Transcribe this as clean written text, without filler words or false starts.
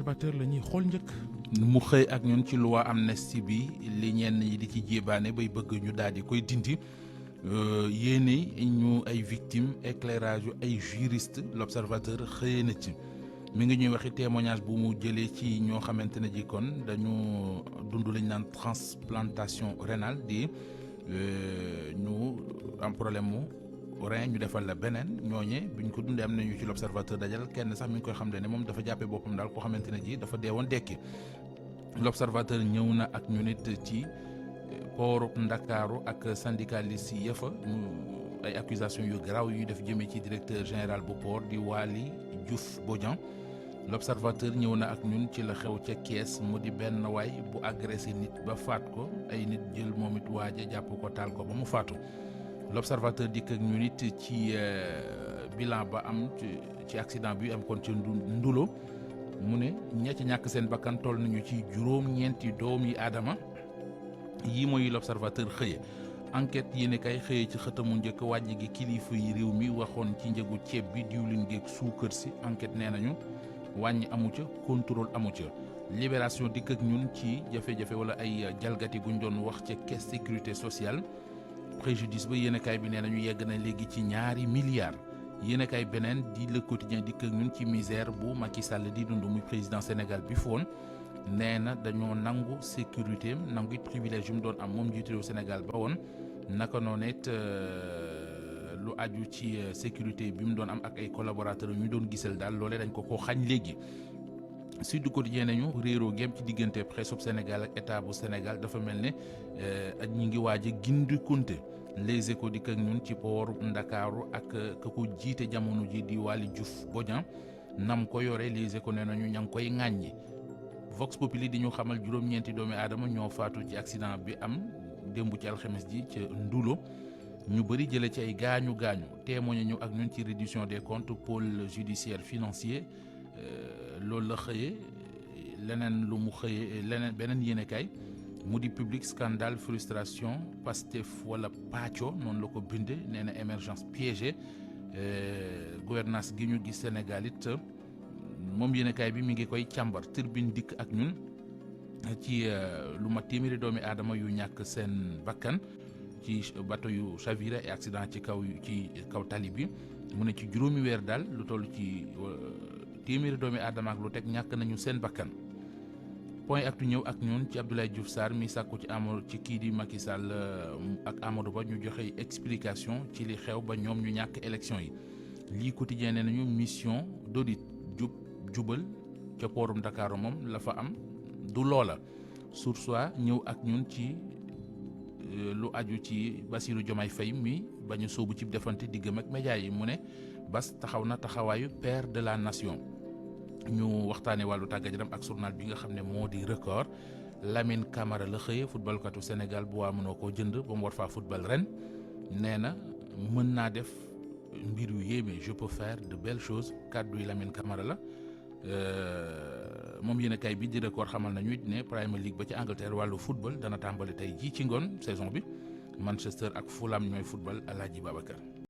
l'Observateur la ñuy xool njëkk. mu xëy ak ñun ci loi amnistie bi li ñenn ñi di ci jébaane bay bëgg ñu daal di koy dindi yéene ñu ay victimes éclairage yu ay juristes l'Observateur xëyee na ci. mi ngi ñuy waxi témoignage bu mu jëlee ci ñoo xamante ne ji kon dañu dund lañ naan transplantation rénale di ñu am problème mu rein ñu defal la beneen ñooñe biñ ko dundee am nañu ci l'Observateur dajal kenn sax mi ngi koy xam ne moom dafa jàppee boppam daal koo xamante ne ji dafa deewoon dekki. l'Observateur ñëw na ak ñu nit ci pooru Ndakaaru ak syndicaliste yi yëfa ay accusations yu garaaw yu ñu def jëmee ci directeur général bu port di Waly Diouf Bodian. l'Observateur ñëw na ak ñun ci la xew ca Kees mu di benn waay bu agressé nit ba faat ko ay nit jël moom it waaja jàpp ko taal ko ba mu faatu. l'Observateur dikk ak ñun it ci bilan ba am ci accident bi am kon ci Ndulo mu ne ña ci ñàkk seen bakkan toll nañu ci juróom-ñeenti doomi aadama yii mooy l'Observateur xëye enquête yéen kay xëyee ci xëtamu njëkk wàññi gi kilifa yi réew mi waxoon ci njëgu ceeb bi diwlin geeg suukar si enquête nee nañu wàññi amu ca contrôle amu ca. Libération dikk ak ñun ci jafe-jafe wala ay jalgati guñ doon wax ca caisse sécurité sociale préjudice ba yéenekaay bi nee nañu yegg na léegi ci ñaari milliards. yéenekaay beneen di Le Quotidien dikk ak ñun ci misère bu Macky Sall di dund muy président Sénégal bi foon nee na dañoo nangu sécurité am nangu it privilège yu mu doon am moom njiitu réew Sénégal ba woon naka noonu it lu aju ci sécurité bi mu doon am ak ay collaborateurs yu ñu doon gisal daal loolee dañ ko xañ léegi. Sud Quotidien nañu réeroo gem ci diggante presse bu Sénégal ak état bu Sénégal dafa mel ne ñi ngi waaj a gindi kunte. Les Échos dikk ak ñun ci pooru Ndakaaru ak ka ko jiite jamono ji di Waly Diouf Bodian nam ko yore Les Échos nee nañu ña ngi koy ŋàññi. Vox Populi di ñu xamal juróom-ñeenti doomi aadama ñoo faatu ci accident bi am démb ci alxames ji ca Ndulo ñu bëri jële ci ay gaañu témoigné ñu ak ñun ci reddition des comptes pôle judiciaire financier loolu la xëyee leneen lu mu xëyee leneen beneen yéenekaay mu di Public scandale frustration Pastef wala pàcco noonu la ko bindee nee na émergence piégée gouvernance gi ñu gis Sénégal it moom yéenekaay bi mi ngi koy càmbar Tribune dikk ak ñun ci lu ma téeméeri doomi aadama yu ñàkk seen bakkan ci bateau yu chaviré et accident ci kaw tali bi mu ne ci juróomi weer daal lu toll ci téeméeri doomi aadama ak lu teg ñàkk nañu seen bakkan. Point Actu ñëw ak ñun ci Abdoulaye Diouf Sarr mi sàkku ci kii di Macky Sall ak Amadou Ba ñu joxe explication ci li xew ba ñoom ñu ñàkk élection yi. lii Quotidien nee nañu mission d'audit jubal ca poorum Dakar moom la fa am du loola. Source A ñëw ak ñun ci lu aju ci Bassirou Diomaye Faye mi bañu soobu ci defante diggam ak média yi mu ne Bass taxaw na taxawaayu père de la nation. ñu waxtaanee wàllu tàggat yaram ak journal bi nga xam ne moo di Record Lamine Camara la xëyee footballkatu Sénégal bu waa mënoo koo jënd ba mu war faa football ren nee na mën naa def mbir yu yéeme je peux faire de belles choses kàddu yi Lamine Camara la moom yéenekaay bi di Record xamal nañu ne Premier League ba ci Angleterre wàllu football dana tàmbali tey jii ci ngoon saison bi Manchester ak Fulham ñooy football Alaaji Babacar.